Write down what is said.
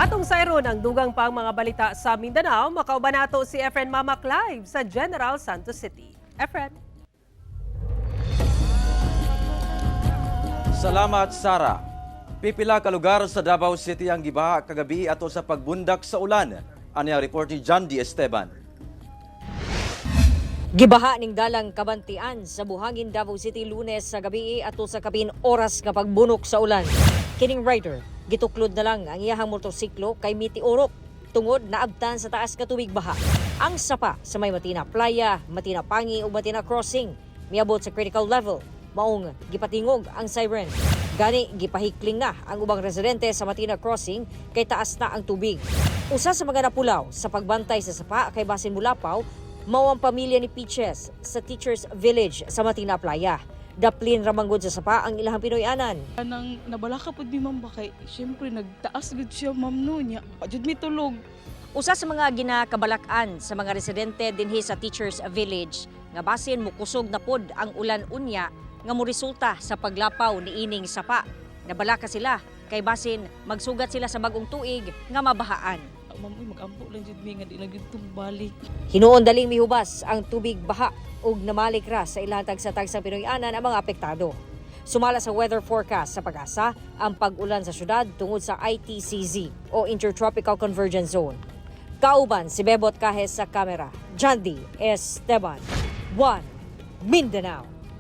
Atong sayron ang dugang pang mga balita sa Mindanao, makauban nato si Efren Mamac live sa General Santos City. Efren. Salamat, Sara. Pipila ka lugar sa Davao City ang gibaha kagabi ato sa pagbundak sa ulan. Ani ang report ni John D. Esteban. Gibaha ning dalang kabantian sa Buhangin, Davao City, Lunes sa gabi ato sa kapin oras nga pagbunok sa ulan. Kining rider, gituklod na lang ang iyahang motorsiklo kay mitiorok tungod naabtan sa taas nga tubig baha. Ang sapa sa may Matina Playa, Matina Pangi ug Matina Crossing miabot sa critical level. Maong gipatingog ang siren. Gani gipahikling na ang ubang residente sa Matina Crossing kay taas na ang tubig. Usa sa mga napulaw sa pagbantay sa sapa kay basin mulapaw mao ang pamilya ni Peaches sa Teachers Village sa Matina Playa. Daplin ramanggod sa sapa ang ilahang Pinoy-anan. Nang nabalaka pud mi, ma'am, ba kay syempre nagtaas gud siya, ma'am, no niya. Pa jud mi tulog. Usa sa mga ginakabalak-an sa mga residente dinhi sa Teachers Village nga basin mukusog na pod ang ulan unya nga moresulta sa paglapaw ni ining sapa. Nabalaka sila kay basin magsugat sila sa bagong tuig nga mabahaan. Ma'am, uy, magampo lang jud mi nga di na gyud balik. Hinuon daling mihubas ang tubig baha ug namalik ra sa ilang tagsa-tagsang Pinoy-anan ang mga apektado. Sumala sa weather forecast sa Pag-asa ang pag-ulan sa syudad tungod sa ITCZ o Intertropical Convergence Zone. Kauban si Bebot Cajes sa kamera. Jandy Esteban. 1 Mindanao.